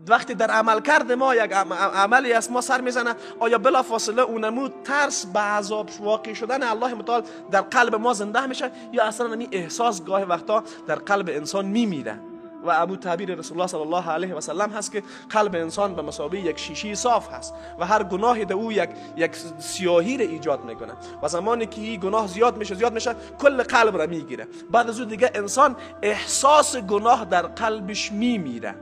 وقتی در عملکرد ما یک عملی از ما سر میزنه، آیا بلا فاصله اونمو ترس به عذاب واقع شدن الله متعال در قلب ما زنده میشه یا اصلا این احساس گاهی وقتا در قلب انسان میمیره؟ و ابو تعبیر رسول الله صلی الله علیه و سلم هست که قلب انسان به مثابه یک شیشه صاف هست و هر گناهی در او یک سیاهی را ایجاد میکنه و زمانی که این گناه زیاد میشه زیاد میشه، کل قلب را میگیره. بعد از او دیگه انسان احساس گناه در قلبش میمیره،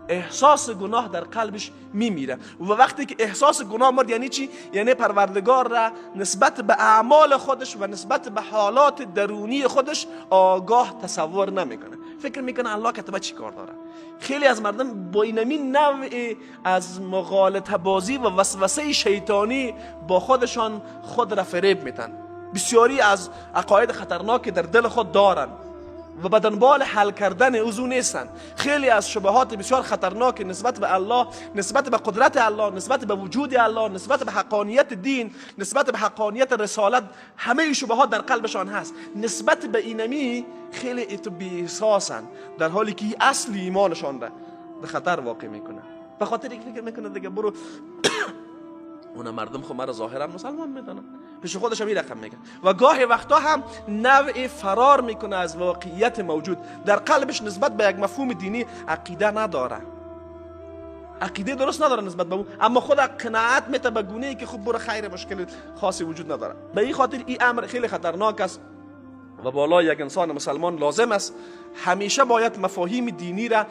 احساس گناه در قلبش میمیره. و وقتی که احساس گناه مرد یعنی چی؟ یعنی پروردگار را نسبت به اعمال خودش و نسبت به حالات درونی خودش آگاه تصور نمیکنه، فکر میکنه الله که تو چی کار داره. خیلی از مردم با اینمی نوع از مغالطه بازی و وسوسه شیطانی با خودشان خود را فریب میتن. بسیاری از عقاید خطرناک در دل خود دارن و به دنبال حل کردن اوزو نیستن. خیلی از شبهات بسیار خطرناک نسبت به الله، نسبت به قدرت الله، نسبت به وجود الله، نسبت به حقانیت دین، نسبت به حقانیت رسالت، همه شبهات در قلبشان هست. نسبت به اینمی خیلی بی احساسن، در حالی که اصل ایمانشان را به خطر واقع میکنه. به خاطر اینکه فکر میکنه دیگه برو اون مردم خب مرا ظاهرا مسلمان میدونن، پیش خودش هم این رقم میگه. و گاهی وقتا هم نوع فرار میکنه از واقعیت موجود در قلبش، نسبت به یک مفهوم دینی عقیده نداره، عقیده درست نداره نسبت به او، اما خود قناعت میته به گونه ای که خب برو خیر، مشکل خاصی وجود نداره. به این خاطر این امر خیلی خطرناک است و بالای یک انسان مسلمان لازم است همیشه باید مفاهیم دینی را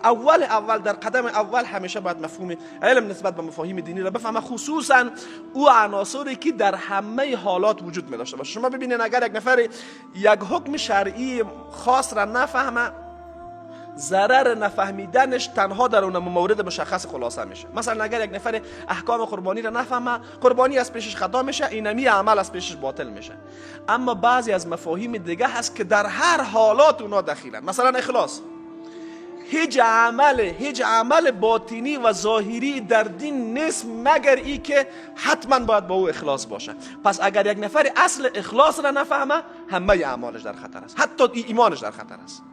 اول اول در قدم اول همیشه باید مفهوم علم نسبت به مفاهیم دینی را بفهمه، خصوصا او عناصری که در همه حالات وجود می داشته باشه. شما ببینید اگر یک نفر یک حکم شرعی خاص را نفهمه، ضرر نفهمیدنش تنها در اون مورد مشخص خلاصه میشه. مثلا اگر یک نفر احکام قربانی را نفهمه، قربانی از پیشش خطا میشه، اینمی عمل از پیشش باطل میشه. اما بعضی از مفاهیم دیگه هست که در هر حالات اونا دخیلن. مثلا اخلاص، هیچ عمل باطنی و ظاهری در دین نیست مگر ای که حتما باید با او اخلاص باشه. پس اگر یک نفر اصل اخلاص را نفهمه، همه اعمالش در خطر است، حتی ایمانش در خطر است.